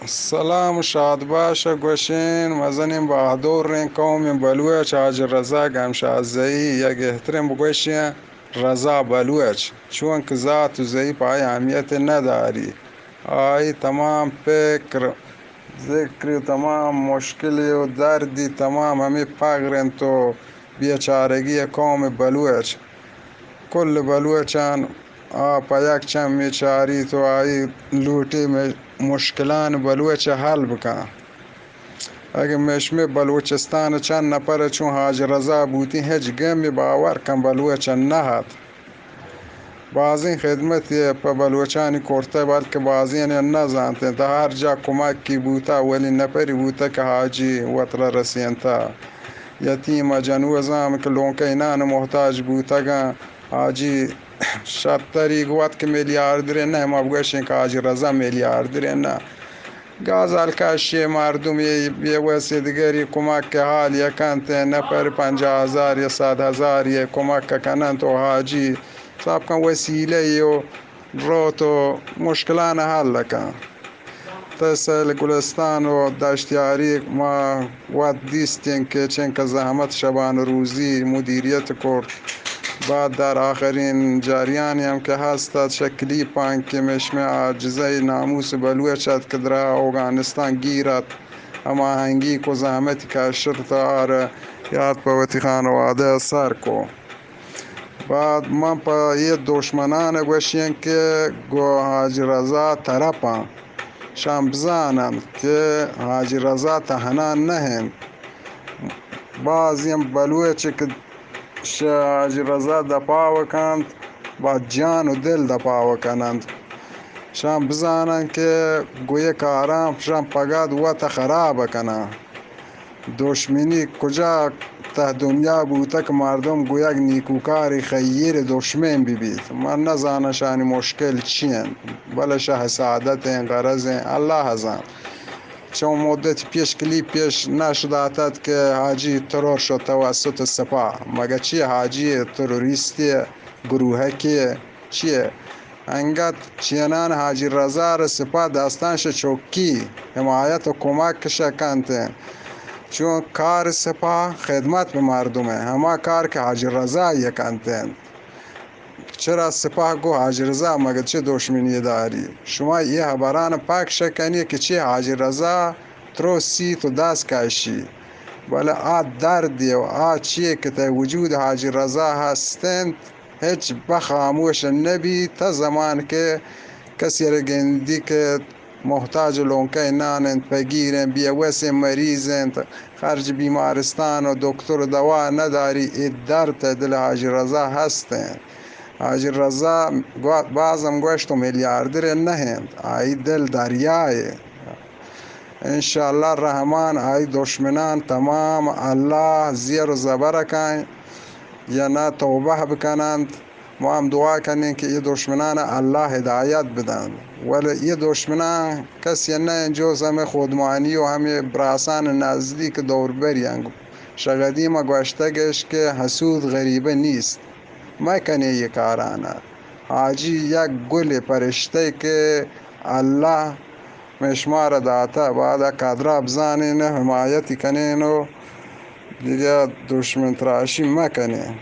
سلام، شاد باش گوشین، مزنین بہادورین قوم بلوچ، حاجی رضا گمشازئی، یک احترام بگوشین رضا بلوچ، چونکہ ذات و ضعیف آئی اہمیت نداری، آئی تمام فکر، ذکر، تمام مشکلی و دردی تمام ہمیں فقر انت و بیچارگی قوم بلوچ۔ کل بلوچان آ پہ یک چمی چاریت و آئی لوٹی مش-، مشکلان بلوچ حل بکن۔ اگہ مشمے بلوچستان چند نفر چون حاج رضا بوتی، ہچ گمی باور کن بلوچ نہ ات۔ بازیں خدمت پہ بلوچانی کرتہ، بلکہ بازیں نہ زانت۔ تا ہر جا کمکی بوتا، ولی نفری بوتا کہ حاجی وترا رسینتا۔ یتیم ء جنوزام کہ لونکئینان محتاج بوتگاں، حاجی شرتری گوت کہ میلیاردرے نہ، ما بگوشیں کہ حاجی رضا میلیاردرے نہ۔ گازال کشی مردم یہ بے وسی دگری کمک حال یکنت، نفر پنجاہ ہزار یا صد ہزار یہ کمک کننت و حاجی صاحب کن وسیلہ یو روت و مشکلان حل کن۔ تحصیل گلستان و دشتیاری ما وت دیستیں کہ چنکہ زحمت شبان روزی مدیریت کرت۔ بعد در آخرین جریانی ہم کہ ہست ات، شہ کلیپان کہ مشمے عاجزئی ناموس بلوچ ات کہ درا اوگانستان گیر ات، ہماہنگی کو زحمت کشت تا آر یاد پہ وتی خانوادہ سر کو۔ بعد من پہ یہ دشمنان گوشین کہ گو حاجی رضا طرفاں شان بزانن کہ حاجی رضا تہنا نہ انت۔ بعضی ہم بلوچ کہ شہ حاجی رضا دفاع کنت، با جان و دل دفاع کننت۔ شان بزانن کہ گو یہ کاراں شان پگاد وت خراب کنن۔ دشمنی کجا تہ دنیا بوتگ کہ مردم گو یک نیکوکاری خیر دشمن بہ بیت۔ من نزاناں شانی مشکل چی انت، بلے شہ حسادت انت، غرض انت، اللہ زانت۔ چون مدت پیش کلیپ پیش نش داتت کہ حاجی ترور شد توسط سپاہ۔ مگہ چی حاجی تروریستی گروہکی چیے؟ انگت چینان حاجی رضا ر سپاہ دستان شہ چکی حمایت و کمک شہ کنت۔ چون کار سپاہ خدمت بہ مردم انت، ہما کار کہ حاجی رضا یہ کنت۔ چرا سپاہ گو حاجی رضا مگہ چہ دشمنی داری؟ شما یہ حبران پاک شکنی کہ چی حاجی رضا تروسی تو دست کشی، بلے آ دردی و آ چیے کہ تہ وجود حاجی رضا ہستنت، ہچ بہ خاموش نہ بیت، تا زمان کہ کسی را گندی کہ محتاج لونکئے نان انت، فقیر انت، بے وس انت، مریض انت، خرج بیمارستان و دکتر و دوا نداری، اے درد دل حاجی رضا ہست انت۔ حاجی رضا گو-، بازم گوشت و میلیاردر نہ انت، آئی دل دریائے۔ انشاءاللہ رحمان آئی دشمنان تمام اللہ زیر و زبر کن یا نہ توبہ بکننت۔ ما ہم دعا کنیں کہ یہ دشمنان اللہ ہدایت بدن، ولے یہ دشمنان کسی نہ انت جز ہمیں خودمانی و ہمیں براسان نزدیک دور بری انت۔ شہ قدیم گوشتگش کہ حسود غریب نیست، مہ کنے یہ کارانا۔ حاجی یک گل پرشتے کہ اللہ مئے شمارا داتہ، باید ء قدرا بزانین ء حمایتی کنین و دگہ دشمن تراشی مکنین۔